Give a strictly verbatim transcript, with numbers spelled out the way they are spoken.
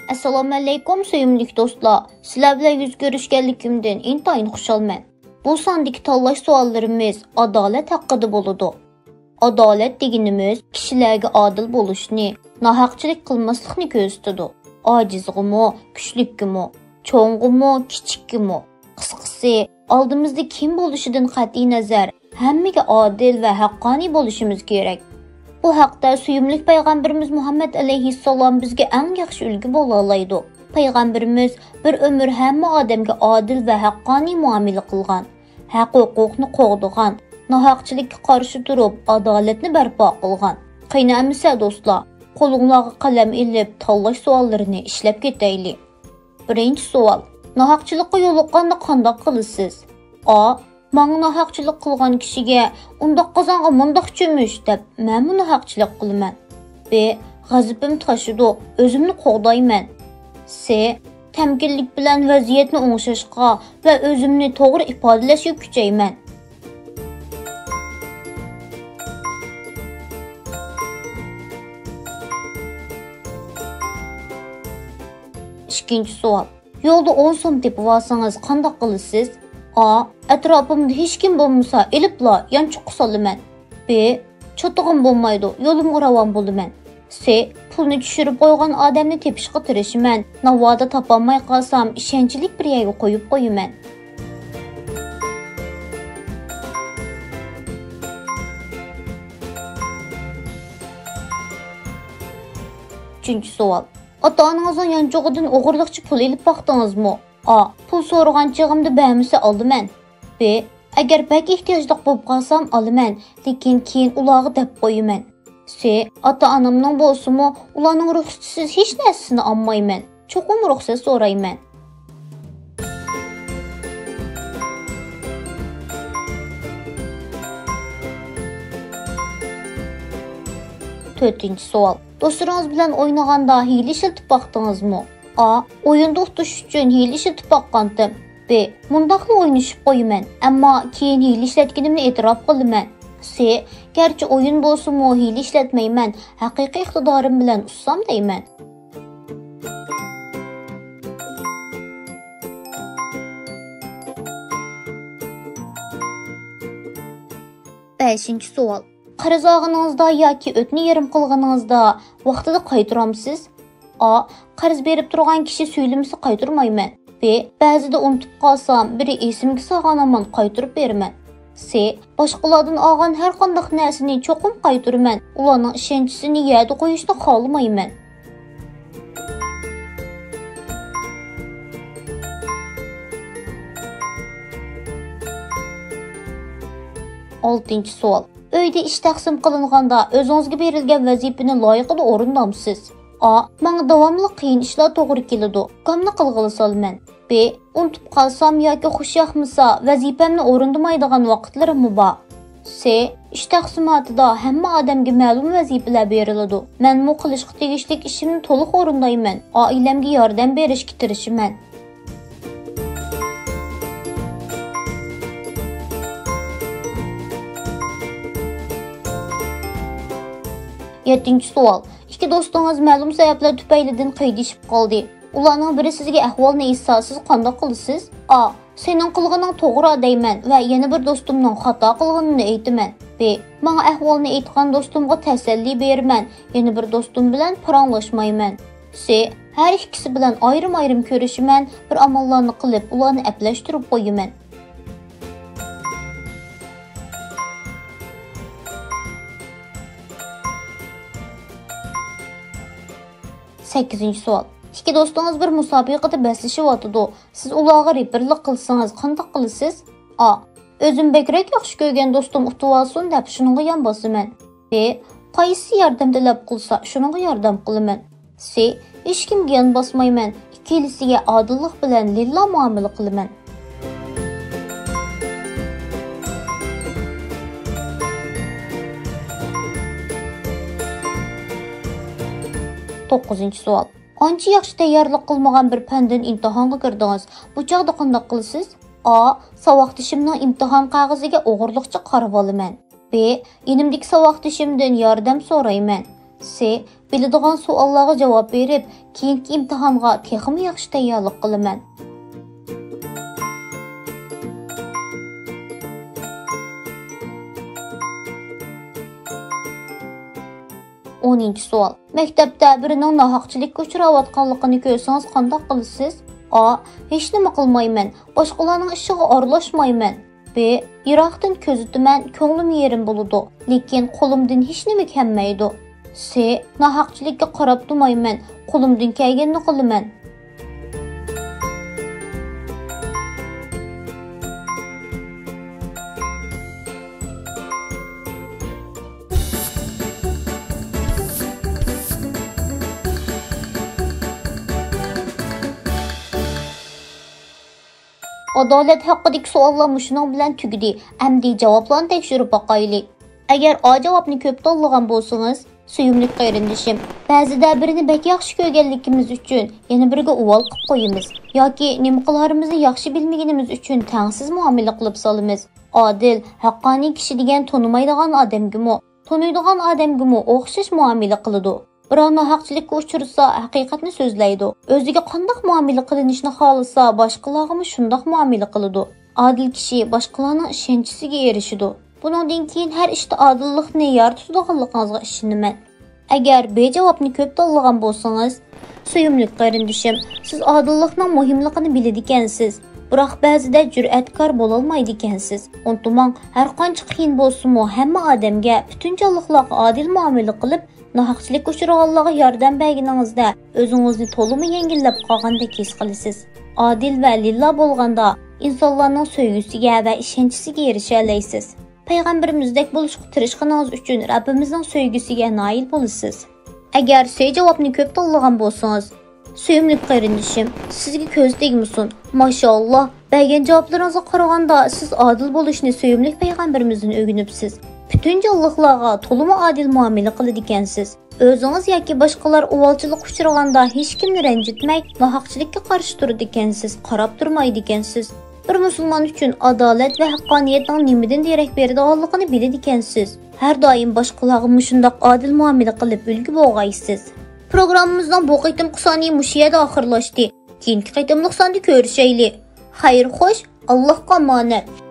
ئەسسالامۇئەلەيكۇم، سۆيۈملۈك دوستلار. سىلەر بىلەن يۈز كۆرۈشكەنلىكىمدىن ئىنتايىن خۇشالمەن. بۇ ساندىكى تاللاش سوئاللىرىمىز ئادالەت ھەققىدە بولىدۇ. ئادالەت دېگىنىمىز كىشىلەرگە ئادىل بولۇشنى، ناھەقچىلىك قىلماسلىقنى كۆرسىتىدۇ. ئاجىزغىمۇ، كۈچلۈككىمۇ، چوڭغىمۇ، كىچىككىمۇ. قىسقىسى، ئالدىمىزدا كىم بولۇشىدىن قەتئىينەزەر، ھەممىگە ئادىل ۋە ھەققانىي بولۇشىمىز كېرەك. بۇ ھەقتە سۆيۈملۈك پەيغەمبىرىمىز مۇھەممەد ئەلەيھىسسالام بىزگە ئەڭ ياخشى ئۈلگە بولالايدۇ. پەيغەمبىرىمىز بىر ئۆمۈر ھەممە ئادەمگە ئادىل ۋە ھەققانىي مۇئامىلە قىلغان، ھەق-ھوقۇقنى قوغدىغان، ناھەقچىلىككە قارشى تۇرۇپ، ئادالەتنى بەرپا قىلغان. قېنى ئەمىسە، دوستلار، قولۇڭلارغا قەلەم ئېلىپ، تاللاش سوئاللىرىنى ئىشلەپ كېتەيلى. بىرىنچى سوئال، ناھەقچىلىققا يولۇققاندا قانداق قىلىسىز؟ ئا، ماڭا ناھەقچىلىق قىلغان كىشىگە «ئۇنداق قازانغا مۇنداق چۆمۈش» دەپ، مەنمۇ ناھەقچىلىق قىلىمەن. ب، غەزىپىم تاشىدۇ، ئۆزۈمنى قوغدايمەن. س، تەمكىنلىك بىلەن ۋەزىيەتنى ئوڭشاشقا ۋە ئۆزۈمنى توغرا ئىپادىلەشكە كۈچەيمەن. ئىككىنچى سوئال. يولدا ئون سوم تېپىۋالسىڭىز قانداق قىلىسىز؟ ئا، ئەتراپىمدا ھېچكىم بولمىسا ئېلىپلا يانچۇققا سالىمەن. ب، چاتىقىم بولمايدۇ، يولۇمغا راۋان بولىمەن. س، پۇلنى چۈشۈرۈپ قويغان ئادەمنى تېپىشقا تىرىشىمەن، ناۋادا تاپالماي قالسام ئىشەنچلىك بىر يەرگە قويۇپ قويىمەن. ئۈچىنچى سوئال. ئاتا-ئانىڭىزنىڭ يانچۇقىدىن ئوغرىلىقچە پۇل ئېلىپ باقتىڭىزمۇ؟ ئا، پۇل سورىغان چېغىمدا بەرمىسە ئالىمەن. ب، ئەگەر بەك ئېھتىياجلىق بولۇپ قالسام ئالىمەن، لېكىن كېيىن ئۇلارغا دەپ قويىمەن. س، ئاتا-ئانامنىڭ بولسىمۇ ئۇلارنىڭ رۇخسىتىسىز ھېچ نەرسىسىنى ئالمايمەن، چوقۇم رۇخسەت سورايمەن. تۆتىنچى سوئال. دوستلىرىڭىز بىلەن ئوينىغاندا ھىيلە ئىشلىتىپ باقتىڭىزمۇ؟ ئا، ئويۇندا ئۇتۇش ئۈچۈن ھىيلە ئىشلىتىپ باققانتىم. ب، مۇنداقلا ئوينىشىپ قويىمەن، ئەمما كېيىن ھىيلە ئىشلەتكىنىمنى ئېتىراپ قىلىمەن. س، گەرچە ئويۇن بولسىمۇ ھىيلە ئىشلەتمەيمەن، ھەقىقىي ئىقتىدارىم بىلەن ئۇتسام دەيمەن. بەشىنچى سوئال. قەرز ئالغىنىڭىزدا ياكى ئۆتنە يېرىم قىلغىنىڭىزدا ۋاقتىدا قايتۇرامسىز؟ ئا، قەرز بېرىپ تۇرغان كىشى سۈيلىمىسە قايتۇرمايمەن. ب، بەزىدە ئۇنتۇپ قالسام، بىرى ئېسىمگە سالغان ھامان قايتۇرۇپ بېرىمەن. س، باشقىلاردىن ئالغان ھەر قانداق نەرسىنى چوقۇم قايتۇرىمەن. ئۇلارنىڭ ئىشەنچىسىنى يەردە قويۇشنى خالىمايمەن. ئالتىنچى سوئال. ئۆيدە ئىش تەقسىم قىلىنغاندا ئۆزىڭىزگە بېرىلگەن ۋەزىپىنى لايىقىدا ئورۇندامسىز؟ ئا، ماڭا داۋاملىق قىيىن ئىشلار توغرا كېلىدۇ. ئۇكامنى قىلغىلى سالىمەن. ب، ئۇنتۇپ قالسام ياكى خۇش ياقمىسا، ۋەزىپەمنى ئورۇندىمايدىغان ۋاقىتلىرىممۇ بار. س، ئىش تەقسىماتىدا ھەممە ئادەمگە مەلۇم ۋەزىپىلەر بېرىلىدۇ. مەنمۇ قىلىشقا تېگىشلىك ئىشىمنى تولۇق ئورۇندايمەن. ئائىلەمگە ياردەم بېرىشكە تىرىشىمەن. يەتتىنچى سوئال. ئىككى دوستىڭىز مەلۇم سەۋەبلەر تۈپەيلىدىن قىيدىشىپ قالدى. ئۇلارنىڭ بىرى سىزگە ئەھۋالنى ئېيتسا، سىز قانداق قىلىسىز؟ ئا، سېنىڭ قىلغىنىڭ توغرا دەيمەن ۋە يەنە بىر دوستۇمنىڭ خاتا قىلغىنىنى ئېيتىمەن. ب، ماڭا ئەھۋالنى ئېيتقان دوستۇمغا تەسەللى بېرىمەن، يەنە بىر دوستۇم بىلەن پاراڭلاشمايمەن. س، ھەر ئىككىسى بىلەن ئايرىم-ئايرىم كۆرۈشىمەن، بىر ئاماللارنى قىلىپ، ئۇلارنى ئەپلەشتۈرۈپ قويىمەن. سەككىزىنچى سوئال. ئىككى دوستىڭىز بىر مۇسابىقىدە بەسلىشىۋاتىدۇ. سىز ئۇلارغا رېپېرلىق قىلسىڭىز، قانداق قىلىسىز؟ ئا، ئۆزۈم بەكرەك ياخشى كۆرگەن دوستۇم ئۇتۇۋالسۇن دەپ، شۇنىڭغا يان باسىمەن. ب، قايسىسى ياردەم تەلەپ قىلسا، شۇنىڭغا ياردەم قىلىمەن. س، ھېچكىمگە يان باسمايمەن. ئىككىلىسىگە ئادىللىق بىلەن لىللا مۇئامىلە قىلىمەن. توققۇزىنچى سوئال. ئانچە ياخشى تەييارلىق قىلمىغان بىر پەندىن ئىمتىھانغا كىردىڭىز. بۇ چاغدا قانداق قىلىسىز؟ ئا، ساۋاقدىشىمنىڭ ئىمتىھان قەغىزىگە ئوغرىلىقچە قارىۋالىمەن. ب، يېنىمدىكى ساۋاقدىشىمدىن ياردەم سورايمەن. سې، بىلىدىغان سوئاللارغا جاۋاب بېرىپ، كېيىنكى ئىمتىھانغا تېخىمۇ ياخشى تەييارلىق قىلىمەن. ئونىنچى سوئال. مەكتەپتە بىرىنىڭ ناھەقچىلىككە ئۇچراۋاتقانلىقىنى كۆرسىڭىز قانداق قىلىسىز؟ ئا، ھېچنېمە قىلمايمەن، باشقىلارنىڭ ئىشىغا ئارىلاشمايمەن. بې، يىراقتىن كۆزىتىمەن، كۆڭلۈم يېرىم بولىدۇ، لېكىن قولۇمدىن ھېچنېمە كەلمەيدۇ. سې، ناھەقچىلىككە قاراپ تۇرمايمەن، قولۇمدىن كەلگەننى قىلىمەن. ئادالەت ھەققىدىكى سوئاللار مۇشۇنىڭ بىلەن تۈگىدى. ئەمدى جاۋابلارنى تەكشۈرۈپ باقايلى. ئەگەر ئا جاۋابنى كۆپ تاللىغان بولسىڭىز، سۆيۈملۈك قېرىندىشىم، بەزىدە بىرىنى بەك ياخشى كۆرگەنلىكىمىز ئۈچۈن يەنە بىرىگە ئۇۋال قىلىپ قويىمىز ياكى نېمە قىلارىمىزنى ياخشى بىلمىگىنىمىز ئۈچۈن تەڭسىز مۇئامىلە قىلىپ سالىمىز. ئادىل، ھەققانىي كىشى دېگەن تونۇمايدىغان ئادەمگىمۇ، تونۇيدىغان ئادەمگىمۇ ئوخشاش مۇئامىلە قىلىدۇ. بىراۋ ناھەقچىلىككە ئۇچرىسا، ھەقىقەتنى سۆزلەيدۇ. ئۆزىگە قانداق مۇئامىلە قىلىنىشىنى خالىسا، باشقىلارغىمۇ شۇنداق مۇئامىلە قىلىدۇ. ئادىل كىشى باشقىلارنىڭ ئىشەنچىسىگە ئېرىشىدۇ. بۇنىڭدىن كېيىن ھەر ئىشتا ئادىللىقنى يارىتىدىغانلىقىڭىزغا ئىشىنىمەن. ئەگەر بې جاۋابنى كۆپ تاللىغان بولسىڭىز، سۆيۈملۈك قېرىندىشىم، سىز ئادىللىقنىڭ مۇھىملىقىنى بىلىدىكەنسىز، بىراق بەزىدە جۈرئەتكار بولالمايدىكەنسىز. ئۇنتۇماڭ، ھەرقانچە قىيىن بولسىمۇ، ھەممە ئادەمگە، پۈتۈن جانلىقلارغا ئادىل مۇئامىلە قىلىپ، ناھەقچىلىككە ئۇچرىغانلارغا ياردەم بەرگىنىڭىزدە ئۆزىڭىزنى تولىمۇ يەڭگىللەپ قالغاندەك ھېس قىلىسىز. ئادىل ۋە لىللا بولغاندا ئىنسانلارنىڭ سۆيگۈسىگە ۋە ئىشەنچىسىگە ئېرىشەلەيسىز. پەيغەمبىرىمىزدەك بولۇشقا تىرىشقىنىڭىز ئۈچۈن رەببىمىزنىڭ سۆيگۈسىگە نائىل بولىسىز. ئەگەر سې جاۋابنى كۆپ تاللىغان بولسىڭىز، سۆيۈملۈك قېرىندىشىم، سىزگە كۆز تەگمىسۇن. ماشائاللا، بەرگەن جاۋابلىرىڭىزغا قارىغاندا، سىز ئادىل بولۇشنى سۆيۈملۈك پەيغەمبىرىمىزدىن ئۆگىنىپسىز. پۈتۈن جانلىقلارغا تولىمۇ ئادىل مۇئامىلە قىلىدىكەنسىز. ئۆزىڭىز ياكى باشقىلار ئۇۋالچىلىققا ئۇچرىغاندا ھېچكىمنى رەنجىتمەي، ناھەقچىلىككە قارشى تۇرىدىكەنسىز، قاراپ تۇرمايدىكەنسىز. بىر مۇسۇلمان ئۈچۈن ئادالەت ۋە ھەققانىيەتنىڭ نېمىدىن دېرەك بېرىدىغانلىقىنى بىلىدىكەنسىز. ھەر دائىم باشقىلارغا مۇشۇنداق ئادىل مۇئامىلە قىلىپ ئۈلگە بولغايسىز. پروگراممىمىزنىڭ بۇ قېتىمقى سانى مۇشۇ يەردە ئاخىرلاشتى. كېيىنكى قېتىملىق ساندا كۆرۈشەيلى. خەير خوش، ئاللاھقا ئامانەت.